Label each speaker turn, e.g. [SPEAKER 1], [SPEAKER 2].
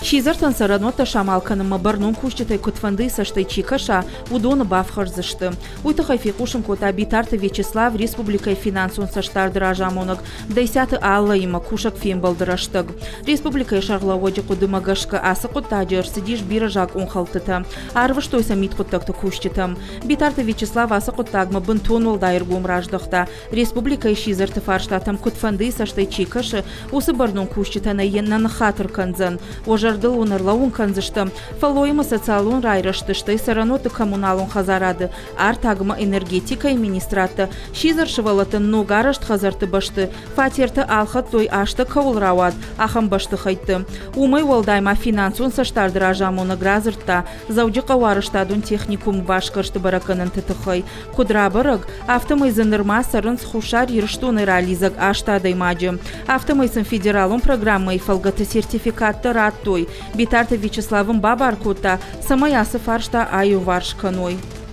[SPEAKER 1] Сидзӕртӕн цӕрӕнуӕттӕ самал кӕнынмӕ бӕрнон кусджытӕй куыдфӕндыйы цӕстӕй чи кӕса, уыдоны бафхӕрдзысты. Уый тыххӕй фехъусын кодта Битарты Вячеслав республикӕйы финансон цӕстдарды разамонӕг Дайсаты Аллӕимӕ кусӕг фембӕлды рӕстӕг. Республикӕйы сӕргълӕууӕджы хъуыдымӕ гӕсгӕ ацы хъуыддаджы ӕрцыдис бирӕ закъонхӕлдтытӕ, арвыстой сӕ мидхъуыддӕгты кусджытӕм. Битарты Вячеслав ацы хъуыддагмӕ бынтон уӕлдай ӕргом раздӕхта, республикӕйы сидзӕрты фарстатӕм куыдфӕндыйы цӕстӕй чи кӕсы, уыцы бӕрнон кусджытӕн ӕй нӕ ныххатыр кӕндзӕн. Уӕ зӕрдыл уын ӕрлӕууын кӕндзыстӕм, фӕллойымӕ социалон райрӕзты, стӕй цӕрӕнуӕтты коммуналон хӕдзарады, артагмӕ энергетикӕйы министрадтӕ сидзӕр сывӕллӕттӕн ногарӕзт хӕдзӕртты бӕсты фатертӕ ӕлхӕдтой, азтӕ кӕуыл рауад, ахӕм бӕстыхӕйтты. Уымӕй уӕлдай ма финансон цӕстдарды разамонӕг радзырдта Дзӕуджыхъӕуы арӕзтадон техникумы басгӕрсты бӕрӕггӕнӕнты тыххӕй. Куыд рабӕрӕг, афтӕмӕй дзы нырма цӕрынц Хуссар Ирыстонӕй ралидзӕг аст адӕймаджы. Афтӕмӕй сын федералон программӕйы фӕлгӕты сертификаттӕ радтой. Битарты Вячеслав ын бабар кодта, цӕмӕй ацы фарста аиуварс кӕной.